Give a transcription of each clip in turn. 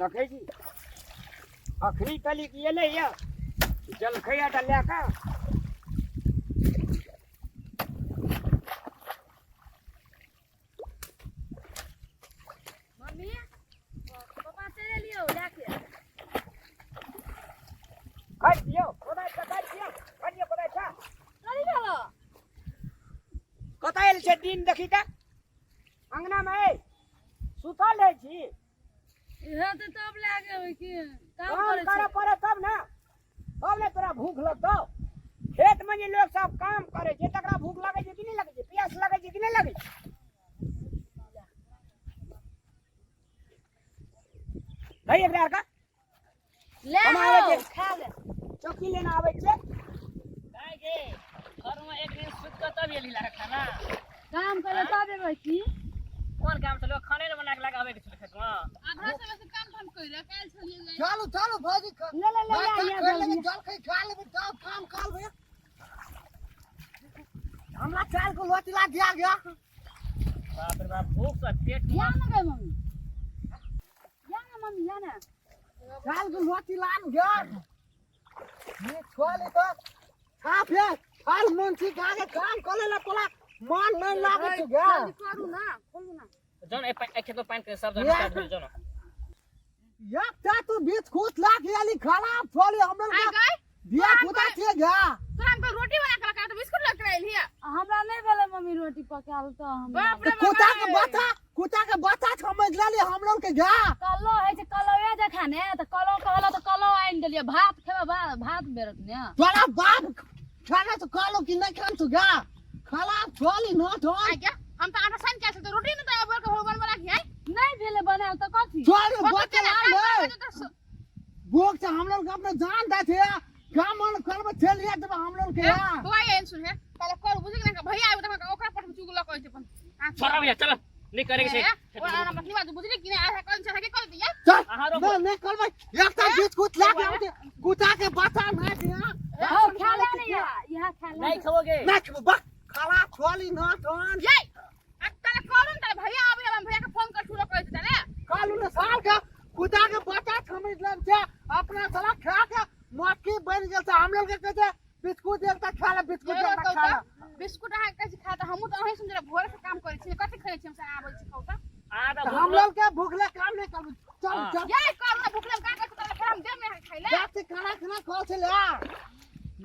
देखै छी अखनी तलिक एलैया जलखैया टा लए कऽ। मम्मी, पापा चलि एलियौ लए के। काटि दियौ कोदारि सँ, काटि दियौ, काटि दियौ कोदारि सँ। कथी भेलौ? कतऽ आयल छै दिन देखी तऽ अंगनामे ऐ सुतल रहै छी। इहे तऽ तब लए गेबै की काम काम करै करऽ छै। पड़त तब ने, तब ने तोरा भूख लगतौ। खेतमे जे लोक सब काम करै छै तकरा भूख लगै छै कि नहि लगै छै, प्यास लगै छै कि नहि लगै छै? दही एकरा आरके। ले हम हौ, आबै छी। खा ले। चौकी लेने आबै छियै। काहे गे घरमे एक दिन सुति कऽ तब एली लागे खाना। काम करे तब एबै की? कोन काम छलो? खाने ने बना के लागे आबै के छलै खेतमे। आधा से बेसी काम हम करि काल्हि छलियै। चलू चलू भौजी, ले ले ले नाश्ता ले कर लेबै, जल्दी। जलखै खा लेबै तब काम करबै। हमरा चार गो लोटी ला दिया गया। बाप रे बाप, भूख से पेट या ना गे मम्मी, या ना मम्मी, या ना। चार गो लोटी लान गया। ये छोले तो खा फे खाल मन छी गाके काम करे ला तोला मन नहीं लागे छै गया। जल्दी करू ना, खोलू ना। जौन ए खेतमे पानि के सब जन या। स्टार्ट भेल जौन। एकटा तू बिस्कुट ला के आली खराब छोले हमरा आइ के गई दिया पुता छे गया। तोरा हम कल रोटी बना के रखा तो बिस्कुट लग के आइल हिया। हमरा नहीं भेलै मम्मी रोटी पकायल तऽ हम। बाप रे। तो कुत्ता के बच्चा, कुत्ता के बच्चा समझ लेली हम लोग के गया। कलो होइ छै कलौए जखा ने, तऽ कलो कहलो तऽ कलो आनि देलियै। भात खेबै? भात बेरत ने। तोरा बाप खाना तो कहलो कि नहीं खान तू गा खराब छोली न धोन। आइ गया, हम तऽ आटा सान के आयल छल तऽ रोटी ने तऽ बोल के भगवान बना के आई। नहीं भेलै बनायल तऽ कथी? छोली बहुत बोतल चला, आन काम ले। करबै तऽ भूख से हम लोग के अपने जान दे थे काम मन करबे चल लिया जब हम लोग के। ए, बौआ ये सुन हे पहले कर बुझि गेलै भैया आबि तऽ ओकरा पर चुगला कहै छै अपन। छोड़ा भैया, चल नहीं करे के छै। ए, ओ आना मत बात बुझली कि नहीं? आधा कल चढ़ा के कर दिया। चल। अहाँ रोपो। नहीं नहीं करबे एकटा बिस्कुट ला के आउते कुत्ता के बच्चा ना दिया। हौ, खा ले ने यहाँ, यहाँ खा ले। नहीं खबोगे? नहीं खेबो बा खराब छोली न धोन। ये आ तले करू ने, तले भैया आबि हम भैया के फोन कर छुलो कहै छै तले। कालू ने साल के कुत्ता के बच्चा समझ लेन छै अपना साला खा के मक्खी बन गेल छै। हम लोग के कहै छै बिस्कुट एकटा खा ले, बिस्कुट ये एकटा कहू खा ले। तऽ, बिस्कुट अहाँ कहै छी खा तऽ हमहूँ तऽ अहीं सुनने भोरे से काम करै छी, कथी खाइ छी हम से आबै छी कहू तऽ। अहाँ तऽ तऽ हम भूख लोग के भूखले काम नहीं करू। चल। हाँ। चल। ये करू ना, भूखले हम का करै छी तले फेर हम देब ने अहाँके खाइ ले। जाति खाना खाना खाओ छै ले।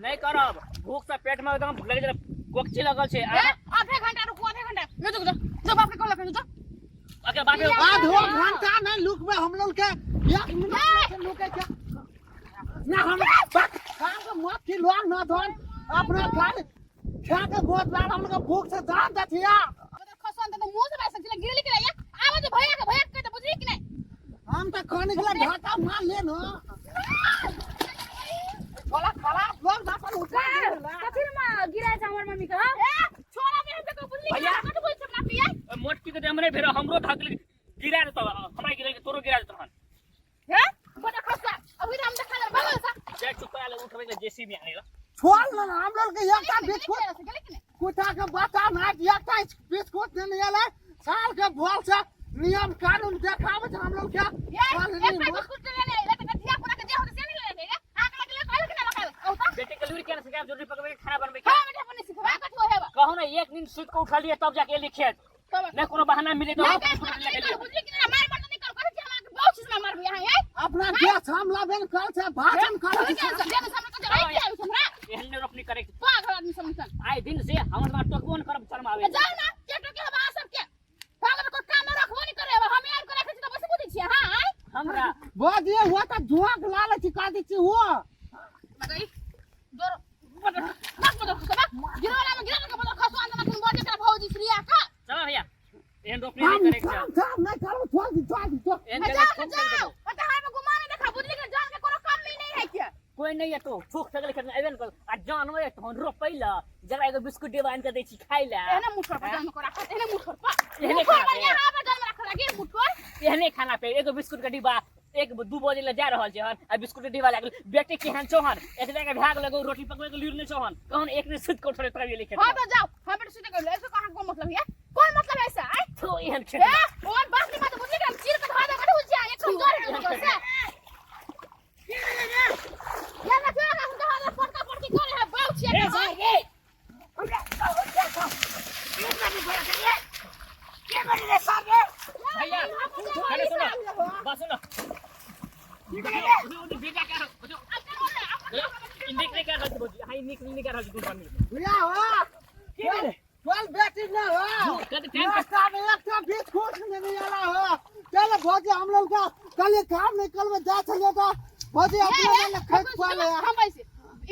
नहीं करब, भूख से पेट में एकदम लगे छै कोकची लगल छै। ए, आधे घंटा रुकू, आधे घंटा यो जो जो बाप के कहलक जो। अके बाप रे। आधो घंटा नहीं लुकबे हम लोग के, एक मिनट से लुके के ना हम काम के मत की लोग न धोन अपना खा खा के गोद लाल हम लोग के भूख से जान देथिया। मतलब खसन तऽ मुंह से बाजै छलै गिरली के या आबै जे भैया के भैया के तऽ बुझली कि नहीं? हम तो खाने के लिए ढाका मार ले न थोड़ा खराब लोग ना पर उठा दे ला। कथी मे गिराइ छै हमर मम्मी के? हँ? ए छोरा बे हम तऽ बुझली कि भैया। कथि बोल छै अपना पिया। मोटकी के हमरे भेल हमरो धक गिरा देतो, हमरा गिरा के तोरो गिरा देतो हन। हे बड़ा खसुआ अभी हम देखा दे बाबा सा। जा चुका ले उठबे के जेसीबी आने ला। छोड़ ना हम लोग के एकटा बिस्कुट गेलै कि नहीं? कुत्ता के बच्चा ना एकटा बिस्कुट नहीं आले साल के बोल से नियम कानून देखावे छै हम लोग के। ये साल एक नहीं टा बिस्कुट ले ले ले तऽ धिया पुता के जे होतै से नहीं ले ले आके लगे कहल कि ना लगावे कहू तऽ। बेटे के लूर केना सिखाब जरूरी पकबे के खाना बनबे के? हां बेटा, अपन सिखबा कथि होय हेबा। कहू ना एक दिन सुत के उठलिए तब जाके एली खेत। तब नहीं कोनो बहाना मिले तो नहीं कर, नहीं कर, बुझली कि ना? मार मार नहीं कर, कहै छी हमरा के बहुत चीज में मारबी अहाँ ये। अपना देश हम लाबेन कल से भाषण करे बुझली छै। कि ना? सामने तो जराई के आबि हमरा। एहन नहीं रोपनी करे। पागल आदमी सब इंसान। आइ दिन से हमर बात टोकबो न करब शर्म आवे। जाउ ना के टोके हम अहाँ सबके पागल को काम रखबो नहीं करे हम आबि के रखै छी तऽ बस बुझै छियै। हां आइ हमरा बोझ ये हुआ त झोंक लाल छी का दी छी हुआ। मगई जोर बदल मत बदल खसबा गिरवाला में गिरा के बदल खसवा अंदर तुम बोझ एकरा भौजी श्रिया का। चल भैया एहन रोपनी हम नहीं करे के। काम काम नहीं करू, छोड़ दी छोड़ दी छोड़। एहन जाओ जगह ठोक जाओ देबो। पता है में गुमान देखा बुझली के जान के कोनो काम नहीं है के। कोई नहीं है तो ठोक सकल खेत में एबे न कर आ जानो है तोहन रोपैला जरा एगो बिस्कुट डिब्बा आनि के दै छी खाइ ला। एहने मुठर पर जन्म को राखत, एहने मुठर पर एहने मुठर खाना पर पे। यहाँ पर जन्म राखल लगे मुठर। एहने खाना पे एगो बिस्कुट के डिब्बा एक दू बजे ले जा रहल छै हन आ बिस्कुट के डिब्बा लागल बेटे केहन छौ हन एक जगह भए गेल एगो रोटी पकबै के लूरि नहि छौ हन कहन एक दिन सुति के उठले तब एली खेत हां तो जाओ हम बेटे सुते गेल ऐसे कहां कोन मतलब है कोन मतलब है ऐसा आय तो एहन खेत ए कोन बात नहीं बात बुझली के हम चीर के धरा दे कठु जा एक जोर है से। सुन की करे रे? उधर बेटा का उधर नीक नहीं कर रहल छी भौजी, अहाँ ई नीक नहीं कर रहल छी दुनू आदमी। भैया हो की भेलै? चल बेटी ना हो कते टाइम पर नाश्ता में एक टा बिस्कुट नहीं आला हो चल भौजी हम लोग का कल ये काम नहीं कल में जा चलिए तो भौजी अपने ने खेत पाले हम ऐसे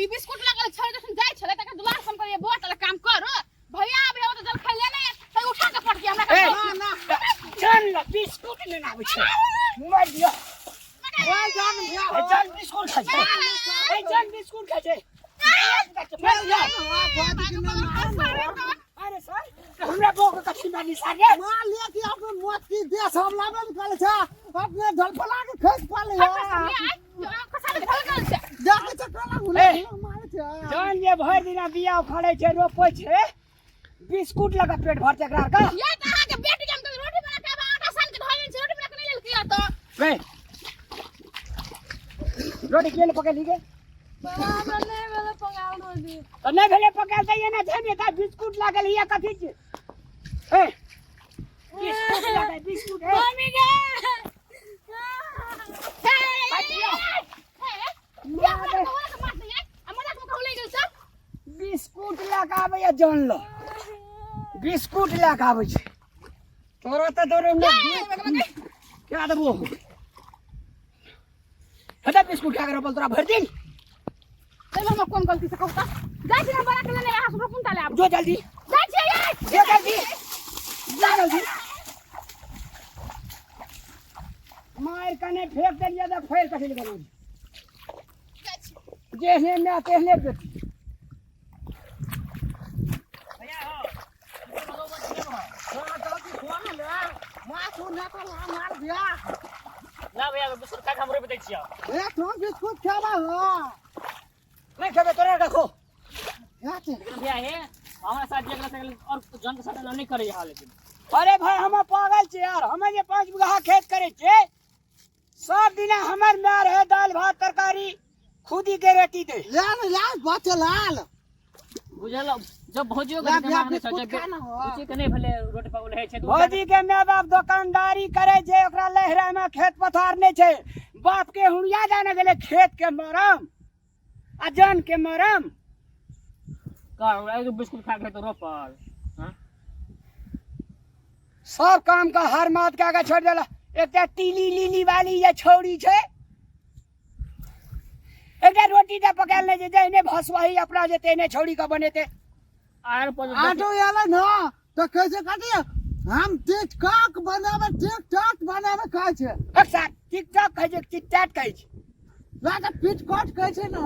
ई बिस्कुट लागल छलै जखन जाइ छलै तखन दुलार फोन करिए बोट वाला काम कर भैया आबे हो त जल खैले नहीं त उठा के पटकी हमरा ए, के ना चल ल बिस्कुट लेना आबै छै मर दियो चल जान भैया ए, चल बिस्कुट खाइ छै ए, चल बिस्कुट खाइ छै मर दियो भौजी के ना अरे सर हमरा बो के कथी मानी सारे मार लिया कि अपने मौत की देश हम लाबे निकाले छा अपने ढलफला के खेत पाले हो जाके चक्कर लागू ए। मारे छे जौन जे भरि दिना बिया उखाड़े छै रोपै छै बिस्कुट लगा पेट भर छै एकरा आरके ये त अहाँ के बेटी के हम कभी रोटी बना के आब आटा सान के धोइ छै रोटी बना के नहीं लेलकै त रे रोटी के ले पकेली गे हमरा नहि भेलै पकायल रोटी। तऽ नहि भेलै पकायल तऽ एना छै ने तऽ बिस्कुट लागल हिया कथी छै ए बिस्कुट लागल बिस्कुट ए मम्मी गे बिस्कुट लए कऽ आबैया जान ल बिस्कुट लए कऽ आबै छै तोरा तऽ दौड़े क्या देबो हेतै बिस्कुट खा कऽ रोपल तोरा भरि दिन कोन गलती से कहू जाइ छी हम बना के लेने अहाँ सब रोपू ताले आब जो जल्दी जाइ छी यार जो जल्दी जा जल्दी मारि कने फेंक देलियै तऽ फेर कथी लए गेलहुँ जेहने माय तेहने बेटी भैया हो हां तो की कोन ले माछ ना तो मार दिया ना भैया बिस्कुट खा के हम रोपि दै छियै ए तू बिस्कुट खेबा हो नहि खेबै तोरा रखो जाके लेकिन भैया हे हमरा साथ जे सकल और जन के साथ एना नहि करै यहाँ लेकिन अरे भाई हम पागल छी यार हमे जे 5 बीघा खेत करे छियै सब दिना हमर माय रहे दालि भात तरकारी खुदी के रोटी दे लाल लाल बचे लाल बुझल जब भौजियो के ला दिमाग भैया नहि छै बिस्कुट जब खा ना हो। भौजी के नहि भेलै रोटी पकौल होइ छै तऽ ओ भौजी के माय बाप दुकानदारी करे छै ओकरा लहरा में खेत पथार नहीं छै बाप के हुड़िया जाने गेले खेत के मरम आ जन के मरम का एगो बिस्कुट खा के तो रोपल हाँ? सब काम का हर मात के आगे छोड़ देला एकटा तीली लीली वाली जे छौड़ी छै एकटा रोटी टा पकायल नहि छै जहने भसवाही अपना जे तेहने छौड़ी के बनेते आर पर आटो आला ना तो कैसे काटे हम टिकटॉक बनावे टिकटॉक बनावे कहै छै अक्सर टिकटॉक कहै छै टिकटॉक कहै छै ला तऽ पिटकट कहै छै ने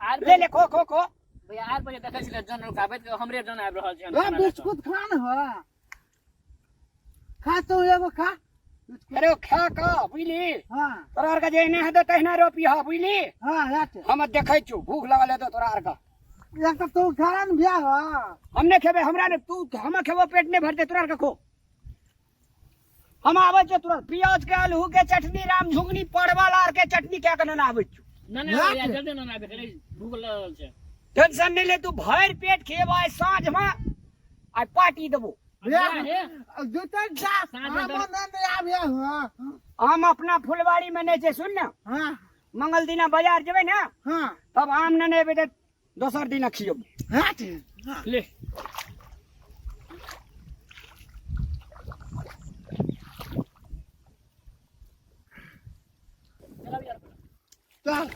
आर ले ले खो खो खो भैया आर पर देखै छलै जन रुकाबैत हमरे जन आबि रहल छै ला बिस्कुट खा न हो खा तू एगो खा अरे खा का बुझली हाँ तोरा आरके जहिना हेतौ तहिना रोपी ह बुझली हाँ रात हम देखै छियौ भूख लगल हेतौ तोरा आरके एक तो तू खा न भैया हो हम नहि खेबै हमरा ने तू हम खेबो पेट नहि भरतै तोरा आरके खो हम आबै छियौ तुरंत प्याज के आलू के चटनी राम झुंगनी परवल आर के चटनी कए के नेने आबै छियौ ना ना भैया जल्दी ना आबे करे भूख लगल छै टेंशन नहि ले तू भरि पेट खेबो आइ साँझमे आइ पार्टी देबो भैया हे जूता जा साँझ में हम नहीं आबिया हाँ आम अपना फुलवाड़ी में नहि छै सुन ने हाँ मंगल दिना बाजार जेबै ने हाँ तब आम नेने एबै तऽ दोसर दिना खियेबो हाँ ठीक हाँ ले चल